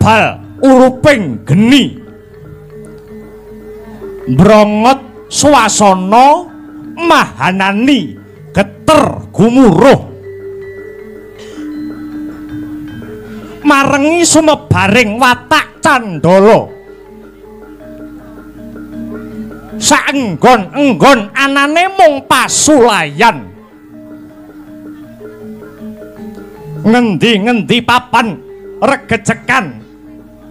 Bal uruping geni mbrongot swasana mahanani geter gumuruh marengi sumebaring watak candala saenggon-enggon anane mung pasulayan ngendi-ngendi papan regejekan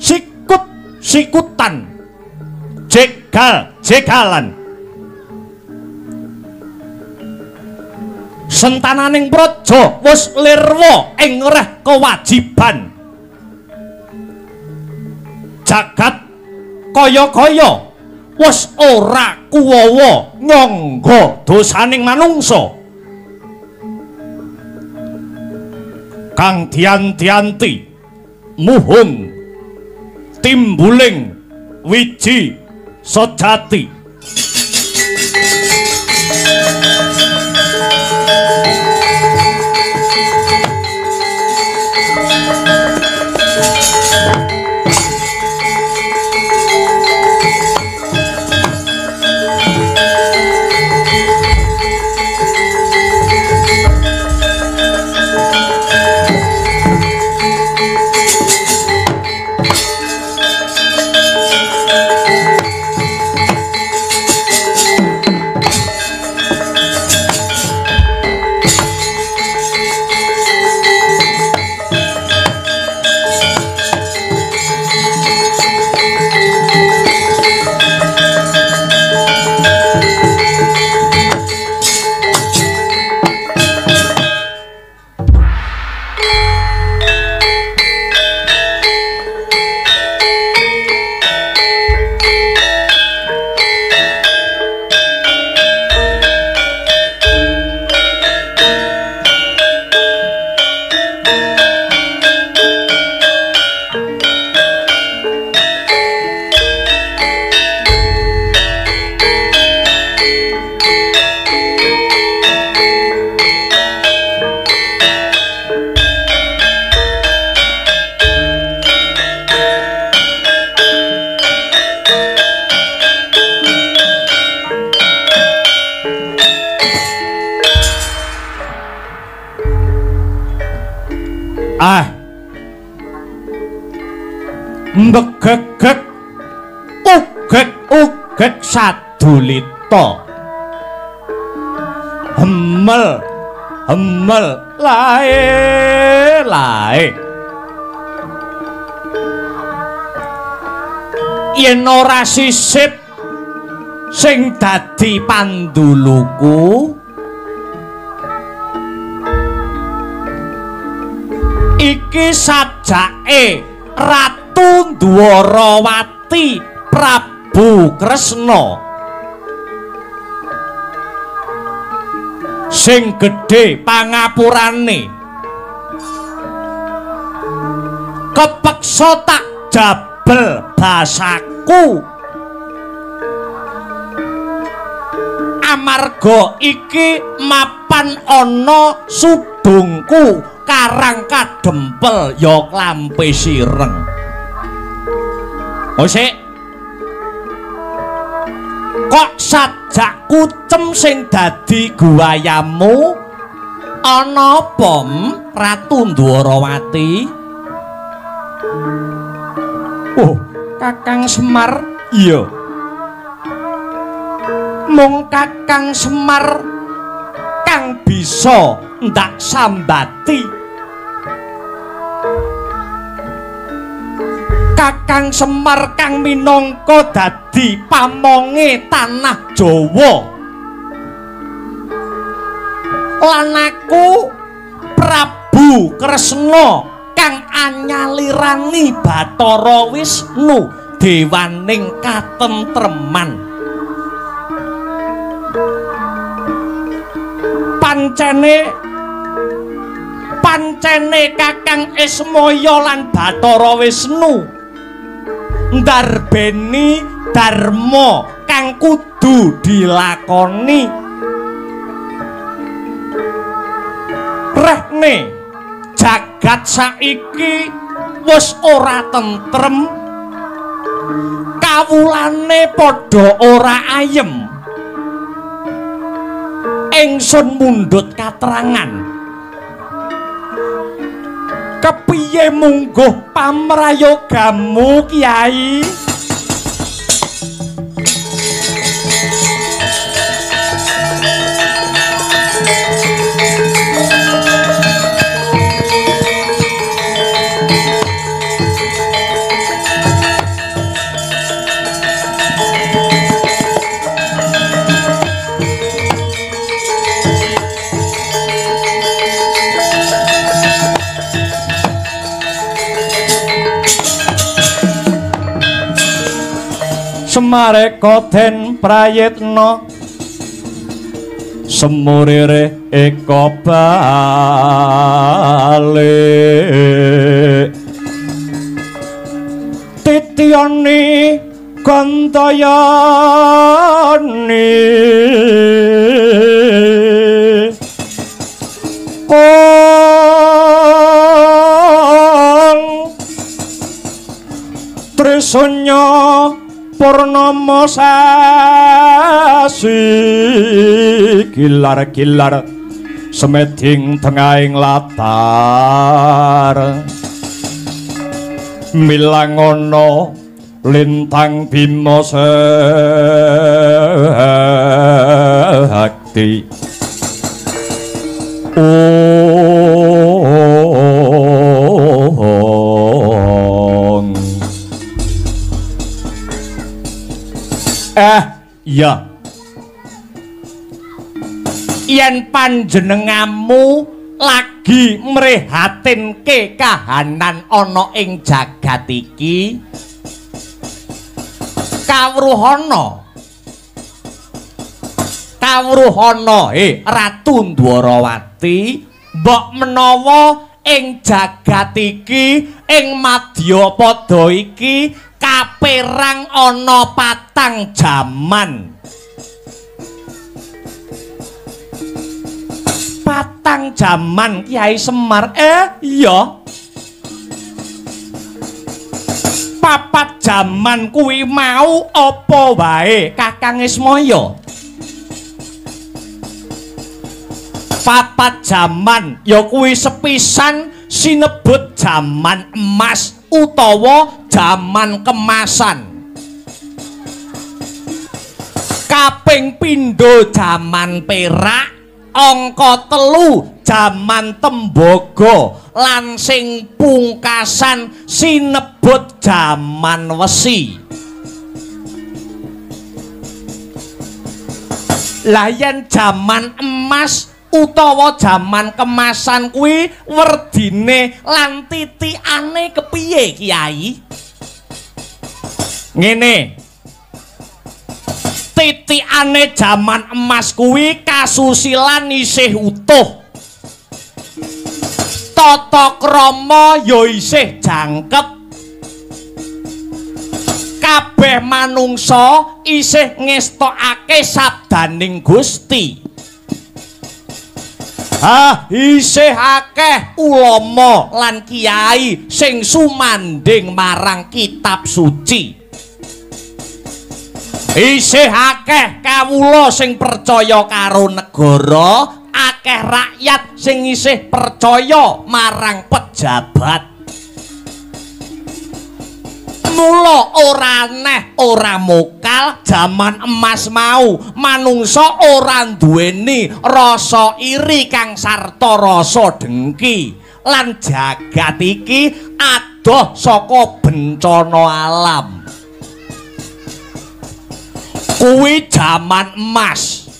sikut-sikutan jegal-jegalan sentananing praja wis lirwa ing reh kewajiban jagat kaya-kaya wis ora kuwawa nyangga dosaning manungsa kang dianti-anti muhung timbuling wiji sejati. Ah, mbegegeg ugeg-ugeg sadulita hemel hemel lae lae yen ora sisip sing dadi panduluku iki sajake Ratu Dwarawati Prabu Kresna sing gedhe pangapurane kepeksa tak jabel basaku amarga iki mapan ana sudungku karang kadempel ya klampe sireng. Oh sik, kok sajak kucem sing dadi guwayamu ana apa Ratu Dwarawati? Oh, Kakang Semar. Iya, mung Kakang Semar kang bisa ndak sambati. Kakang Semar kang minangka dadi pamonge tanah Jawa lan aku Prabu Kresna kang anyalirani Bathara Wisnu dewaning katentreman. Pancene Kakang Ismaya lan Bathara Wisnu ndarbeni dharma kang kudu dilakoni. Rehne jagat saiki wis ora tentrem, kawulane padha ora ayem. Ingsun mundhut katrangan, kepiye mungguh pamrayogamu Kyai? Semareka den prayitna semurire eka balik titiyani gantayani kong trisunya purnama sasi gilar-gilar semeding tengahing latar milangono lintang bima sakti. Iya, yen panjenenganmu lagi mrehatinke kahanan ana ing jagat iki, kawruhana kawruhana Ratu Ndwarawati, mbok menawa ing jagat iki, ing madyapada iki kaperang ana patang jaman. Patang jaman Kyai Semar? Iya. Papat jaman kuwi mau apa wae Kakang Ismaya? Papat jaman ya kuwi sepisan sinebut jaman emas utawa jaman kemasan. Kaping pindho jaman perak, angka 3 jaman tembaga, lan sing pungkasan sinebut jaman wesi. Lah yen jaman emas utawa jaman kemasan kuwi werdine lan titikane kepiye Kyai? Ngene, titikane jaman emas kuwi kasusilan isih utuh, tata krama ya isih jangkep, kabeh manungsa isih ngestokake sabdaning Gusti. Isih akeh ulama lan kiai sing sumandhing marang kitab suci. Isih akeh kawula sing percaya karo negara, akeh rakyat sing isih percaya marang pejabat. Mula ora aneh ora mokal jaman emas mau manungsa ora nduweni rasa iri kang sarta rasa dengki, lan jagat iki adoh saka bencana alam. Kuwi jaman emas.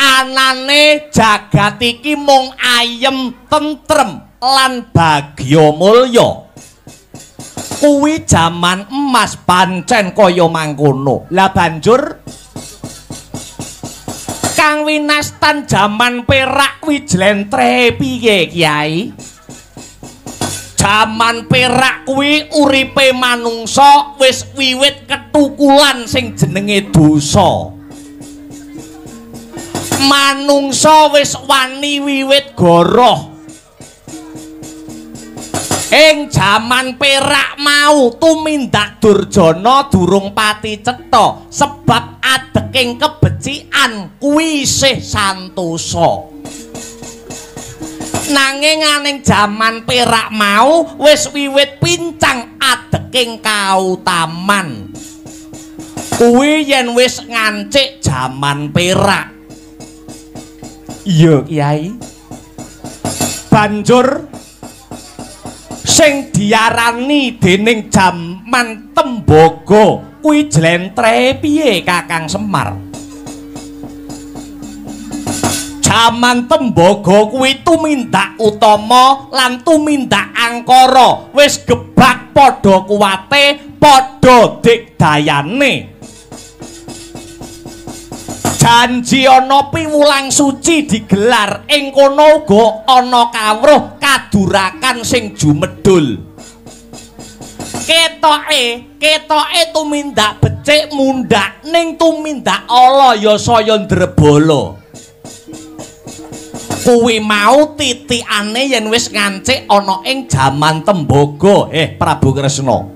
Anane jagat iki mung ayem tentrem lan bagya mulya. Kuwi jaman emas pancen kaya mangkono. Lah banjur kang winastan jaman perak kuwi jlentrehe piye Kyai? Jaman perak kuwi uripe manungsa wis wiwit ketukulan sing jenenge dosa. Manungsa wis wani wiwit goroh. Ing jaman perak mau tumindak Durjana durung pati cetha sebab adeking kebecikan kuwi isih santosa. Nanging aning jaman perak mau wis wiwit pincang adeking kautaman. Kuwi yen wis ngancik jaman perak. Iya, Kyai. Banjur sing diarani dening jaman tembaga kuwi jlentreh piye Kakang Semar? Jaman tembaga kuwi tumindak utama lan tumindak angkara wis gebak padha kuwate, padha digdayane. Janji ana piwulang suci digelar ing kono uga ana kawruh kadurakan sing jumedul. Ketoke tumindak becik mundhak ning tumindak ala ya saya ndrebala. Kuwi mau titikane yen wis ngancik ana ing jaman tembaga. Prabu Kresna.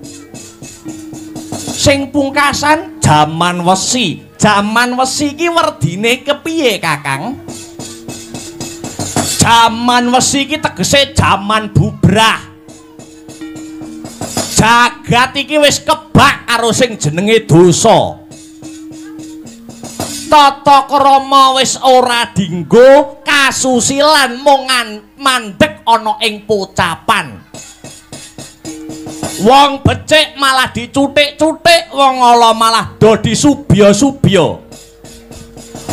Sing pungkasan jaman wesi. Jaman wesi iki werdine kepiye, Kakang? Jaman wesi iki tegese jaman bubrah. Jagat iki wis kebak karo sing jenenge dosa. Tata krama wis ora dinggo, kasusilan mung mandeg ana ing pocapan. Wong becik malah dicuthik-cuthik, wong ala malah do disubya-subya.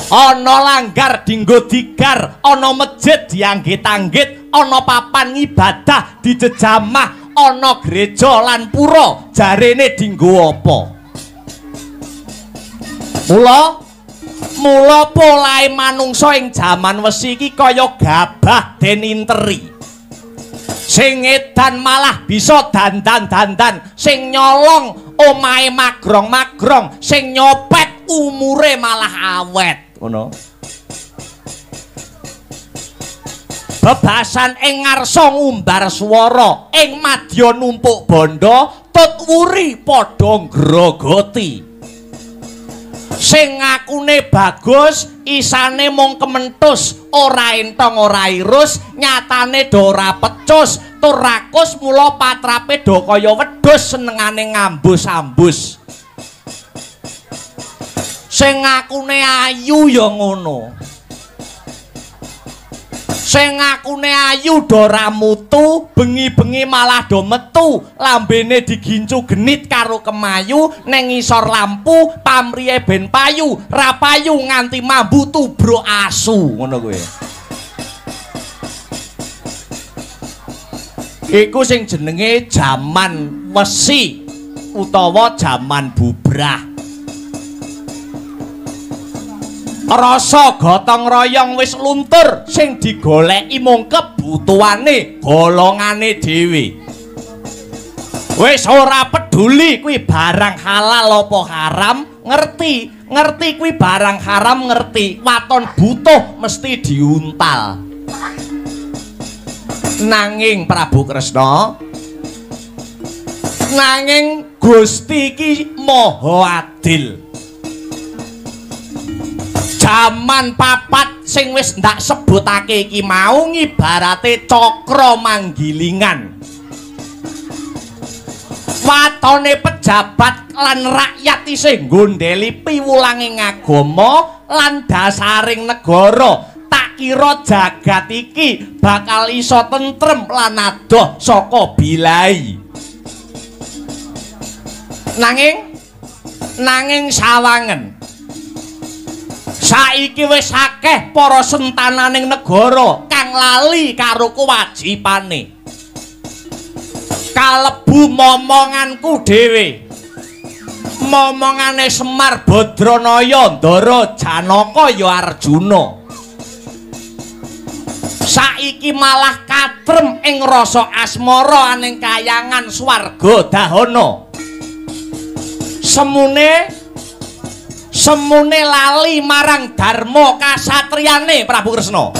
Ana langgar dinggo digar, ana masjid dianggit-anggit, ana papan ngibadah dijejamah, ana gereja lan pura jarene dinggo apa? Mula polahe manungsa ing jaman wesi iki kaya gabah den interi. Sing edan malah bisa dandan-dandan, sing nyolong omahe magrong-magrong, sing nyopet umure malah awet. Ngono. Bebasan ing ngarsa ngumbar swara, ing madya numpuk bondo, tut wuri padha ngrogoti. Sing ngakune bagus, isane mung kementus, ora entong ora irus, nyatane do ora pecus, tur rakus mula patrape do kaya wedhus senengane ngambus-ambus. Sing ngakune ayu ya ngono. Sing ngakune ayu do ora mutu, bengi-bengi malah do metu, lambene digincu genit karo kemayu, neng ngisor lampu pamrihe ben payu, ra payu nganti mambu tubruk asu, ngono kuwi. Iku sing jenenge jaman wesi utawa jaman bubrah. Rasa gotong royong wis luntur, sing digoleki mung kebutuhane golongane dhewe. Wis ora peduli kuwi barang halal apa haram, ngerti kuwi barang haram ngerti, waton butuh mesti diuntal. Nanging Prabu Kresna, nanging Gusti iki maha adil. Jaman papat sing wis ndak sebutake iki mau ngibarate cakra manggilingan. Watone pejabat lan rakyat isih nggondheli piwulanging agama lan dasaring negara. Tak kira jagat iki bakal iso tentrem lan adoh saka bilai. Nanging sawangen saiki wis akeh para sentananing negara kang lali karo kewajibane. Kalebu momonganku dhewe. Momongane Semar Badranaya, Ndara Janaka ya Arjuna. Saiki malah katrem ing rasa asmara aning kayangan swarga dahana. Semune lali marang dharma kasatriyane Prabu Kresna.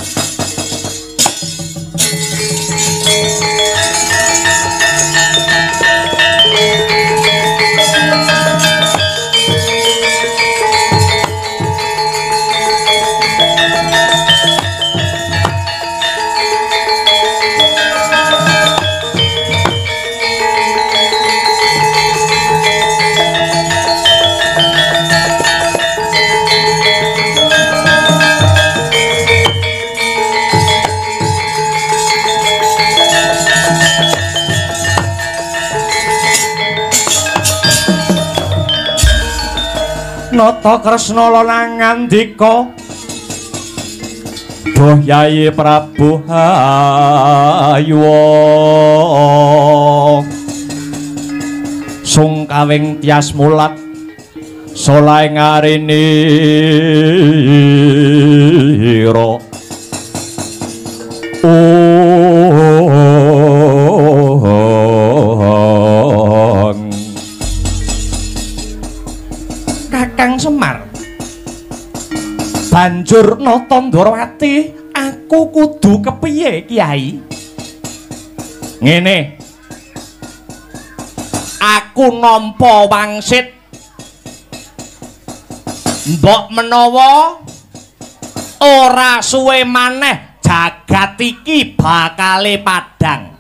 Nata Kresna lan ngandika, "Duh Yayi Prabu Hayuwa, sungkawing tias mulat saleh ngarinira." Kakang Semar, banjur nata Ndorowati, aku kudu kepiye Kyai? Ngene, aku nampa wangsit, mbok menawa ora suwe maneh jagat iki bakale padhang.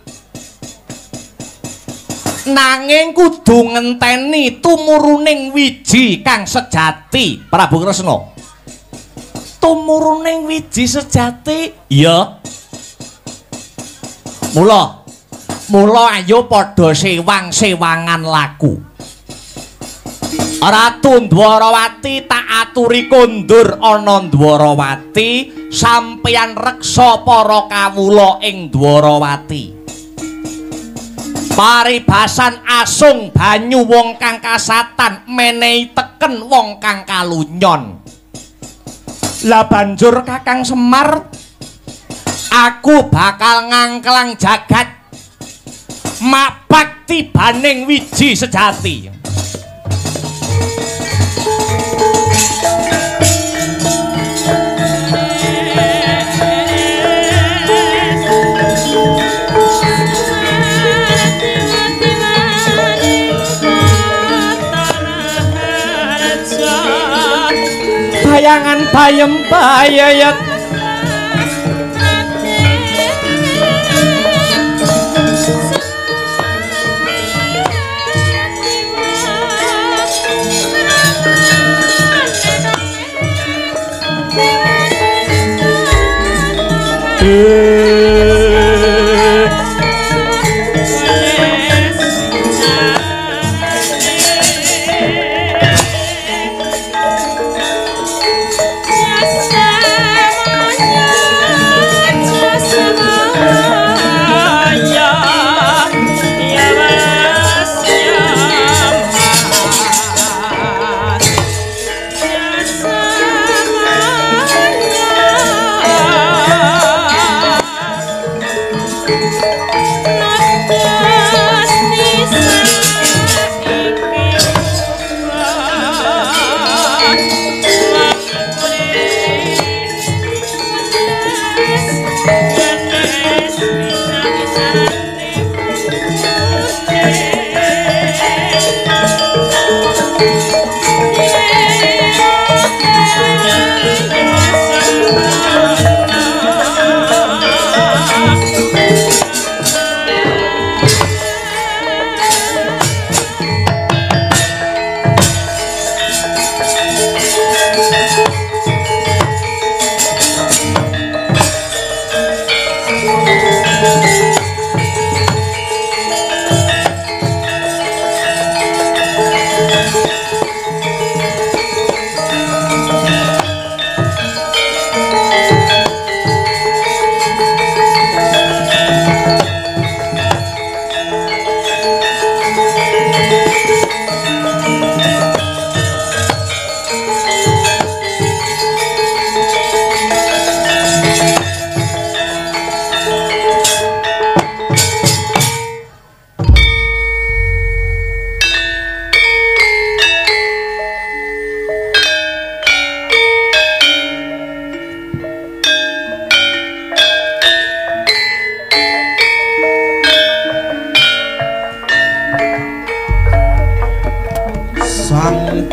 Nanging kudu ngenteni tumuruning wiji kang sejati, Prabu Kresna. Tumuruning wiji sejati? Iya. Mula, mula ayo padha sewang-sewangan laku. Ratu Ndwarawati tak aturi kondur ana Ndwarawati, sampeyan reksa para kawula ing Ndwarawati. Paribasan asung banyu wong kang kasatan menehi teken wong kang kalunyon. Lah banjur Kakang Semar, aku bakal ngangklang jagat mapak tibaning wiji sejati. Bayangan bayem bayayat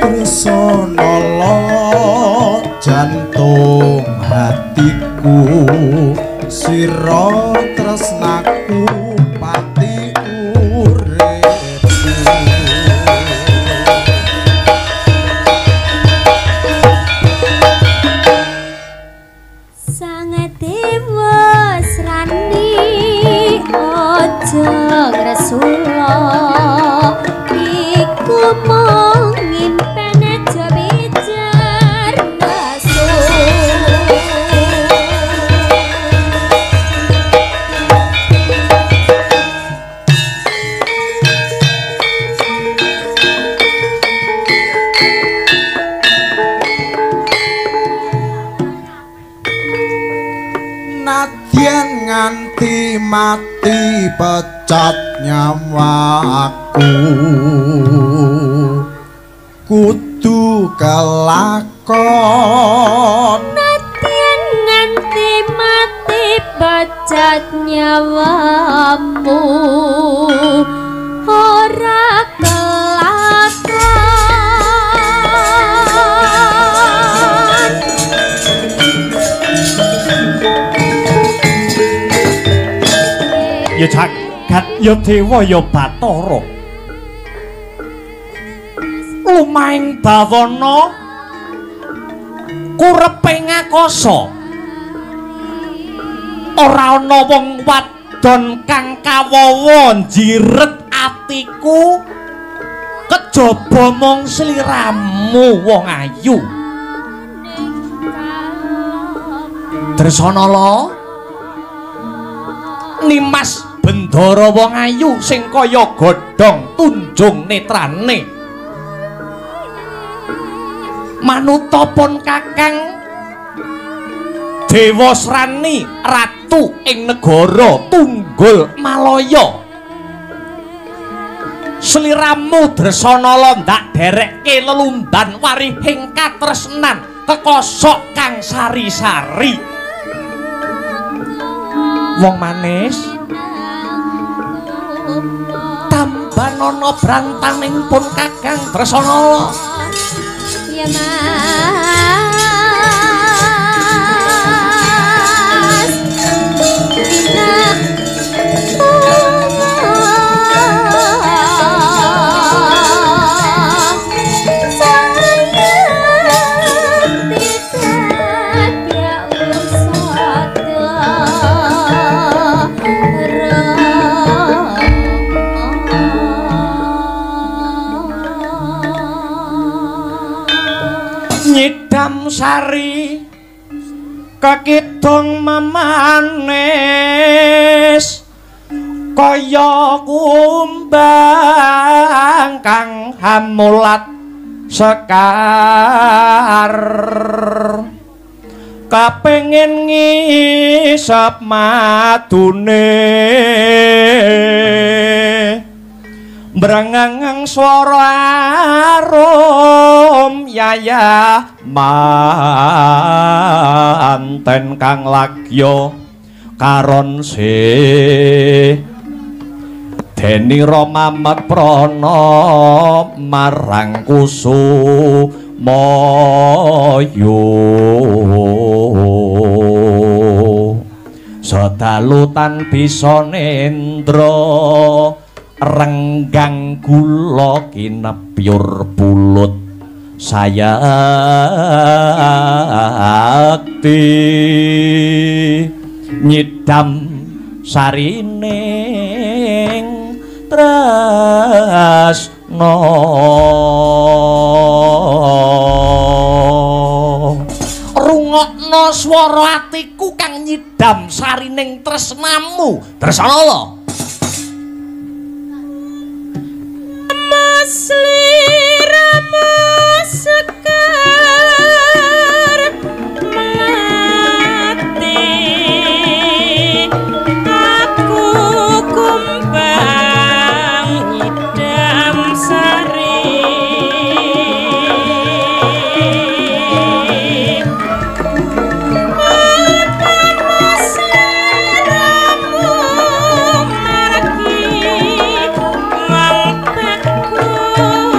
Kresna jantung hatiku, sira tresnaku pati uripku. Sang Dewa Srani aja ngresula, iku mung impen aja. nganti mati pecat nyawaku kudu kelakon. Nadyan nganti mati pecat nyawamu ora kelakon. Ya jagat ya dewa ya Bathara, lumahing bawana kurepe ngakasa, ora ana wong wadon kang kawawa njiret atiku kejaba mung sliramu wong ayu. Dresanala, Nimas Bendara wong ayu sing kaya godhong tunjung netrane, manuta pun kakang Dewasrani ratu ing negara Tunggul Malaya. Sliramu Dresanala ndak derekke lelumban warihing katresnan kekosok kang sari-sari. Wong manis tambanono brantaning pun kakang Dresanala. Ya Mas, nyidam sari kekidung memanis kaya kumbang kang hamulat sekar, kapengin ngisep madune brengeng swara arum yayah manten kang lagya karon se denira mamet prana marang kusumaya. Sedalu tan bisa nendra renggang gula kinepyur pulut sayakti nyidam sarining tresna. Rungokno swara atiku kang nyidam sarining tresnamu Dresanala. Sliramu sekar mati aku kumbang nyidam sari sliramu margi wong bagus.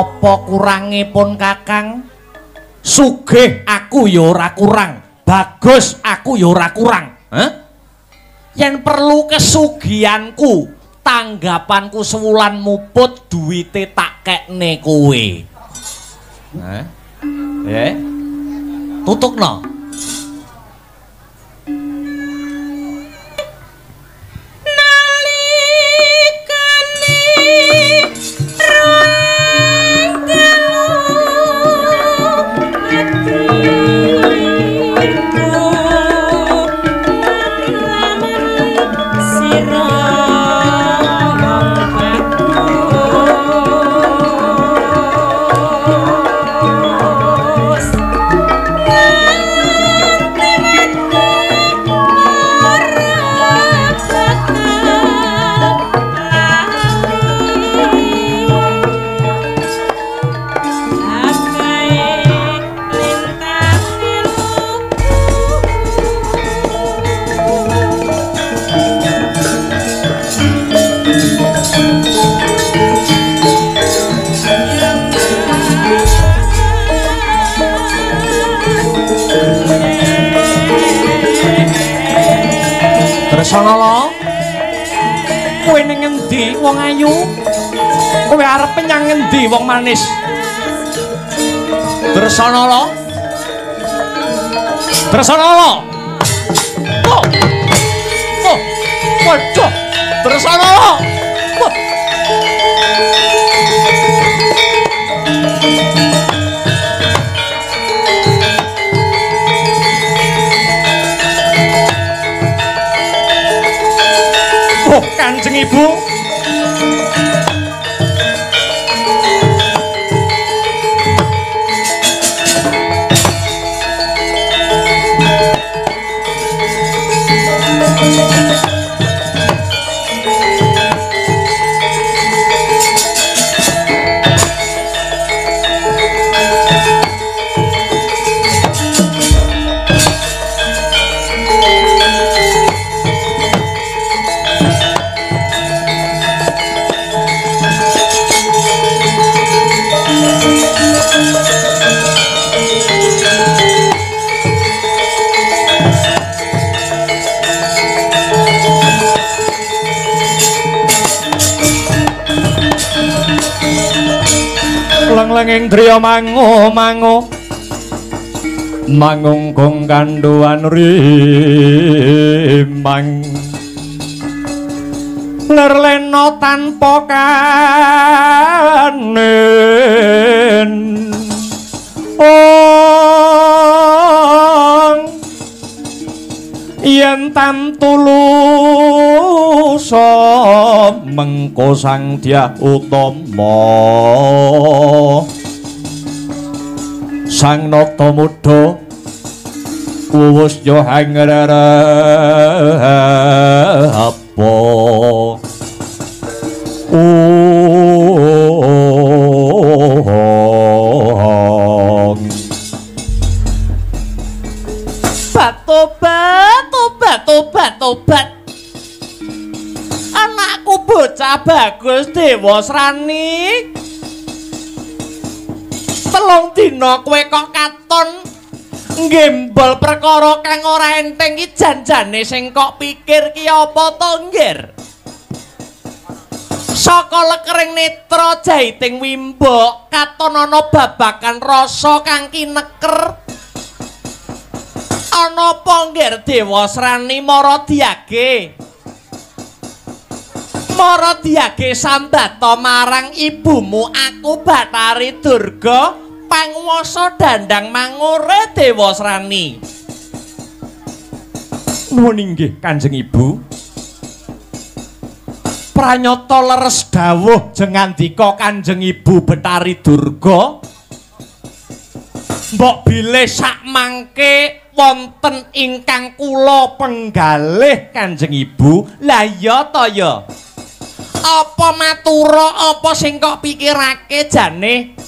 Apa kurange pun Kakang? Sugih aku ya ora kurang, bagus aku ya ora kurang. Hah? Yen perlu kesugihanku, tanggapanku sewulan muput duwite tak kekne kowe. Hah? Eh? Tutukno. Dresanala, kowe ning ngendi wong ayu? Kowe arep nyang ngendi wong manis? Dresanala, Dresanala. Oh. Oh. Waduh, Dresanala. Wah. Oh, Kanjeng Ibu. Leng-lenging driya mangu-mangu mangungkung kandhuwan rimang lerlena tanpa kanen ong yen tantulusa mengko Sang Dyah Utama Sang Nata Muda kuwus yo hangrapa. Tobat, tobat, tobat, tobat. Anakku bocah bagus Dewasrani. Telung dina kowe kok katon nggembol perkara kang ora enteng iki janjane sing kok pikir ki apa to, Nggir? Saka lekering netra jaiting wimbok katon ana babagan rasa kang kineker. Ana apa Nggir Dewasrani mara diage? Mara diage sambata marang ibumu aku Bathari Durga panguwasa dandang mangure Dewasrani. Nuwun inggih Kanjeng Ibu. Pranyata leres dawuh jengandika Kanjeng Ibu Bathari Durga. Mbok bilih sak mangke wonten ingkang kula penggalih Kanjeng Ibu. Lah iya ta ya. Apa matura apa sing kok pikirake jane?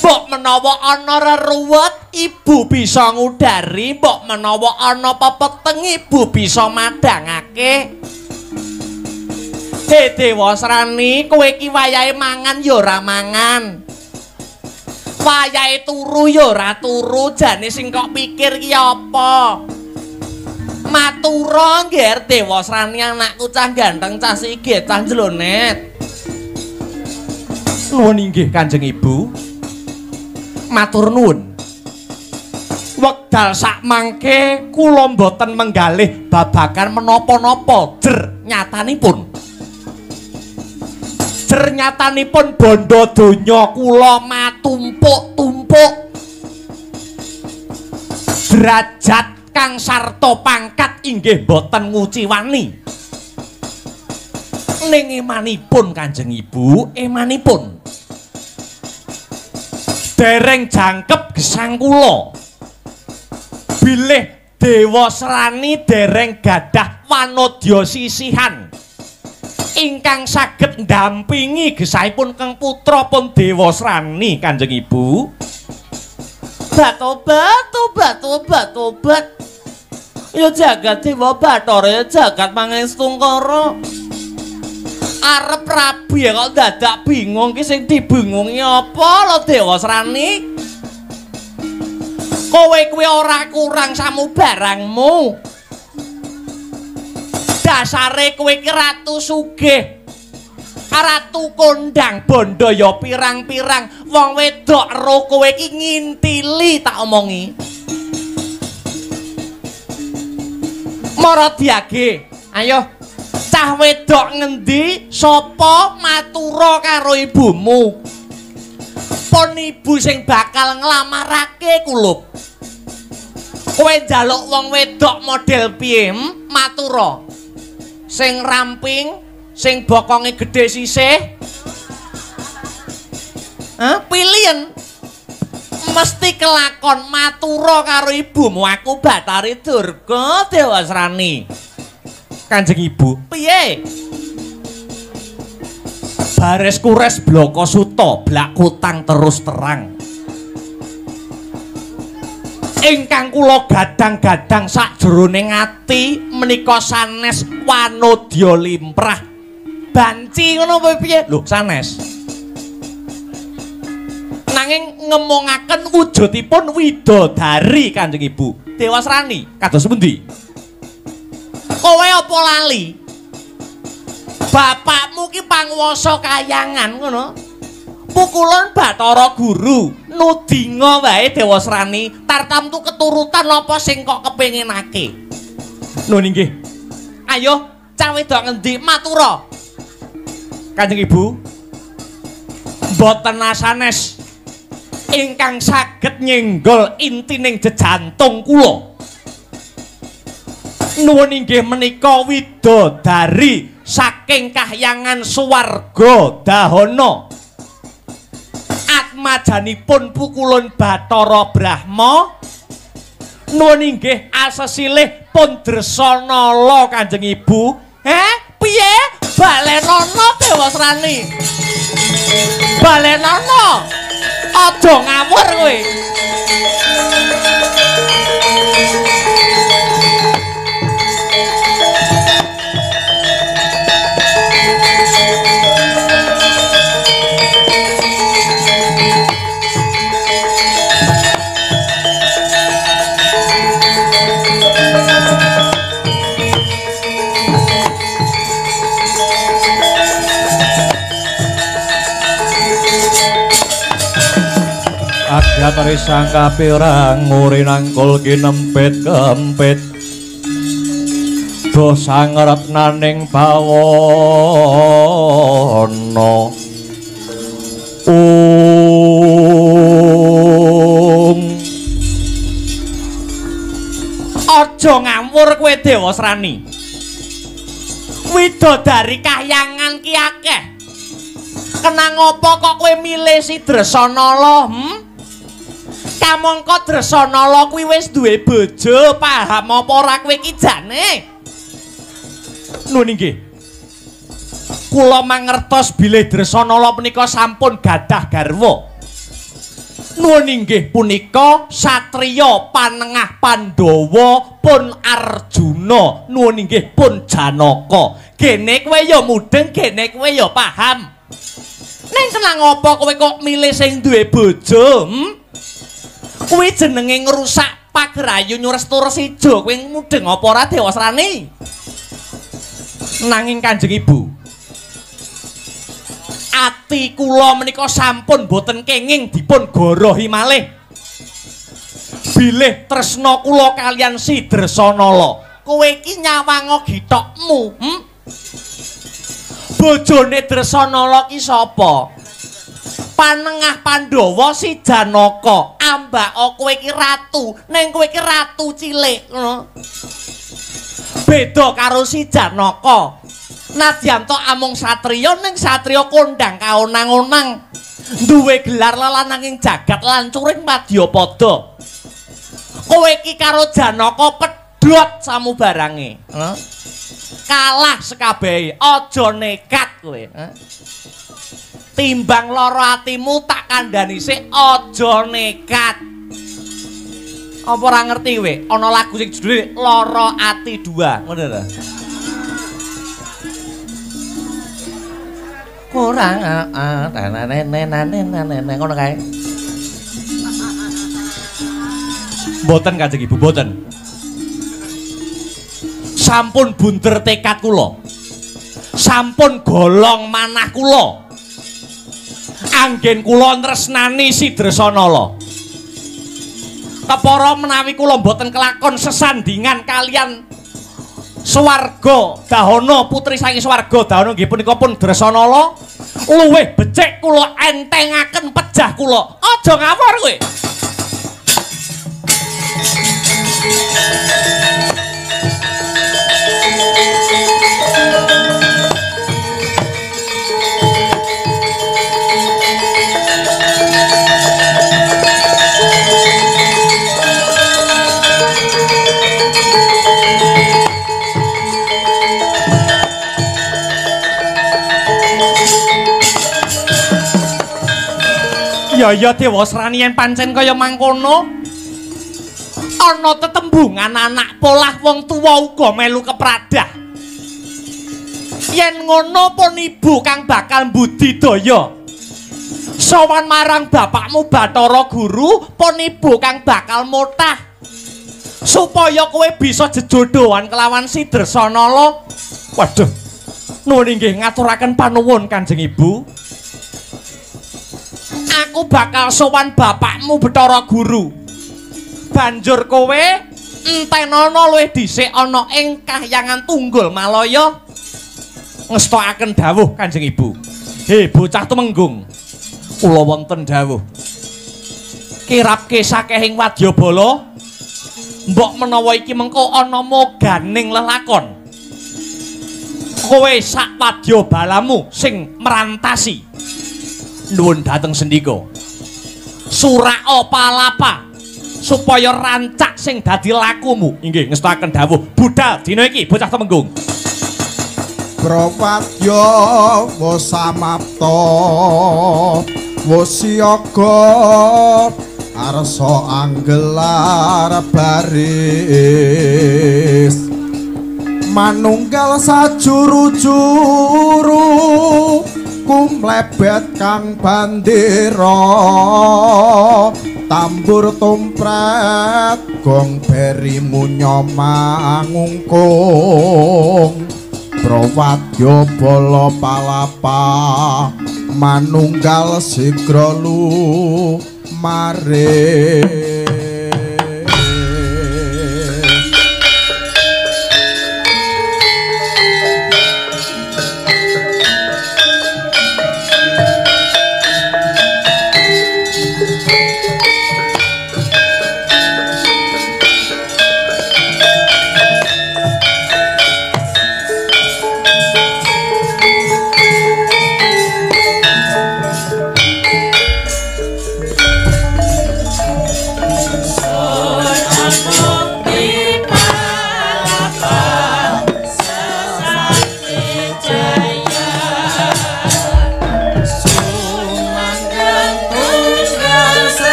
Mbok menawa ana reruwet ibu bisa ngudari, mbok menawa ana pepeteng ibu bisa madhangake. He Dewasrani, kowe iki wayahe mangan ya ora mangan. Wayahe turu ya ora turu, jane sing kok pikir ki apa? Matura ngger Dewasrani anakku cah ganteng, cah sigit, cah jlonet. Nuwun inggih Kanjeng Ibu. Matur nuwun. Wekdal sakmangke kula mboten menggalih babagan menapa-napa jer nyatanipun. Jer nyatanipun bondo donya kula matumpuk-tumpuk. Derajat kang sarta pangkat inggih boten nguciwani. Ning emanipun Kanjeng Ibu, emanipun dereng jangkep gesang kula. Bilih Dewasrani dereng gadah wanodya sisihan ingkang saged ndampingi gesahipun kang putra pun Dewasrani Kanjeng Ibu. Batobat tobat tobat tobat. Ya jagat dewa bathara ya jagat mangestungkara. Arep rabi ya kok dadak bingung ki sing dibingungi apa lho Dewasrani? Kowe kuwi ora kurang samubarangmu. Dasare kowe ki ratu sugih. Ratu kondang bondo ya pirang-pirang wong wedok ero kowe ki ngintili tak omongi. Mara diage. Ayo cah wedok ngendi sapa matura karo ibumu? Pon ibu sing bakal nglamarake kulup. Kowe njaluk wong wedok model piye? Matura. Sing ramping, sing bokonge gedhe sisih. Hah, pilihan. Mesti kelakon matura karo ibumu aku Bathari Durga Dewasrani. Kanjeng Ibu, piye? Bares kures bloko suta, blak kutang terus terang. Ingkang kula gadang-gadang sakjroning ati menika sanes wanodya limrah. Banci ngono apa piye? Lho, sanes. Nanging ngemongaken wujudipun widodari Kanjeng Ibu. Dewasrani, kados pundi? Kowe apa lali? Bapakmu ki panguwasa kayangan ngono. Pukulun Bathara Guru, nudinga wae Dewasrani, tartamtu keturutan apa sing kok kepinginake. Nuwun inggih. Ayo, cah wedok ngendi matura. Kanjeng Ibu, mboten asanes ingkang saged nyenggol intining jejantung kula. Nuwun inggih menika widodari saking kahyangan swarga dahana. Atmajanipun pukulun Bathara Brahma. Nuwun inggih asesilih pun Dresanala Kanjeng Ibu. Heh, piye? Balenono Dewasrani. Balenono. Aja ngawur kowe. Agyatari sang kapirang nguri nangkul kinempit kempit dosa ngerepnaning bawana. Ung aja ngawur kowe Dewasrani. Widodari kahyangan ki akeh. Kenang apa kok kowe milih si Dresanala? Kamangka Dresanala kuwi wis duwe bojo, paham apa ora kowe iki jane? Nuwun inggih. Kula mangertos bilih Dresanala punika sampun gadah garwa. Nuwun inggih punika satriya panengah Pandhawa pun Arjuna, nuwun inggih pun Janaka. Gene kowe ya mudeng, gene kowe ya paham. Ning kenang apa kowe kok milih sing duwe bojo? Kuwi jenenge ngrusak pagerayu nyurestu resijo. Kowe mudeng apa ora Dewasrani? Nanging Kanjeng Ibu, ati kula menika sampun boten kenging dipun gorohi malih. Bilih tresna kula kaliyan si Dresanala. Kowe iki nyawanga githokmu, Bojone Dresanala ki sapa? Panengah Pandhawa si Janaka. Ambaka kowe iki ratu, ning kowe iki ratu cilik ngono. Beda karo si Janaka. Nadyan to amung satriya, ning satriya kondang kaonang-onang. Duwe gelar lelananging jagat lancuring madyapada. Kowe iki karo Janaka pedhot samubarange. Kalah sekabehe, aja nekat kowe. Timbang lara atimu tak kandhani sik, aja nekat. Apa ora ngerti kowe? Ana lagu sing judule Lara Ati 2, ngono lho. Kurang ngono kae. Mboten Kanjeng Ibu, mboten. Sampun bunder tekad kula. Sampun golong manah kula. Anggen kula tresnani si Dresanala. Kepara menawi kula mboten kelakon sesandingan kalian swarga Dahana, putri saking swarga Dahana nggih punika pun Dresanala, luwih becik kula entengaken pejah kula. Aja ngawur kowe. Ya ya Dewasrani yen pancen kaya mangkono ana tetembungan anak polah wong tuwa uga melu kepradah. Yen ngono pun ibu kang bakal mbudidaya. Sowan marang bapakmu Bathara Guru, pun ibu kang bakal motah supaya kowe bisa jejodohan kelawan si Dresanala. Waduh, nuwun inggih ngaturaken panuwun Kanjeng Ibu. Aku bakal sowan bapakmu Bathara Guru. Banjur kowe entenono luwih dhisik ana ing kahyangan Tunggul Malaya. Ngestokaken dawuh Kanjeng Ibu. He bocah tumenggung, kula wonten dawuh. Kirapke sakehing wadyabala, mbok menawa iki mengko ana moganing lelakon. Kowe sak wadyabalamu sing merantasi. Nuwun dhateng sendika. Suraka palapa supaya rancak sing dadi lakumu. Inggih ngestakaken dawuh. Budal dina iki bocah tumenggung. Prawadya wis samapta, wis siaga arsa anggelar baris. Manunggal sajuru-juru kumlebet kang bandera, tambur tumpret gong beri munyo mangungkung. Prawadya bala palapa manunggal sigra lumaris.